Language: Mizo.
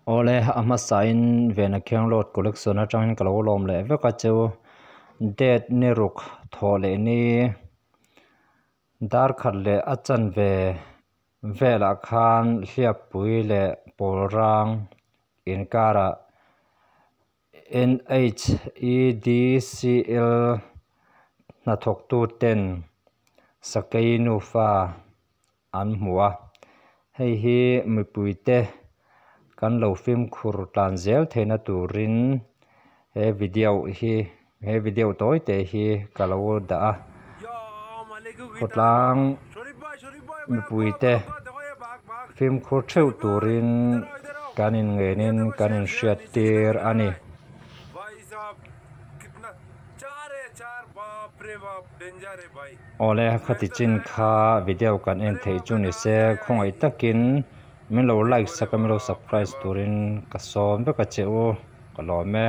Awle a hmasain Vena Khiang Road Collection atangin ka lo lawm leh vek a chu date ni ruk thawh leh ni dar khat leh a chanve velah khan hliappui leh pawl rang inkarah N_H_E_D_C_L hnathawk tu ten sakei nufa an hmu a hei hi mipui te kan lo fimkhur tlan zel theihna turin he video hi he video tawi te hi ka lo dah a khawtlang mipui te fimkhur theuh turin kan in ngen in kan in hriat tir a ni. Awle khati chin kha video kan en theih chu ni se khawngaih takin min lo like sak a min lo subscribe turin ka sawm vek a che u ka lawm e.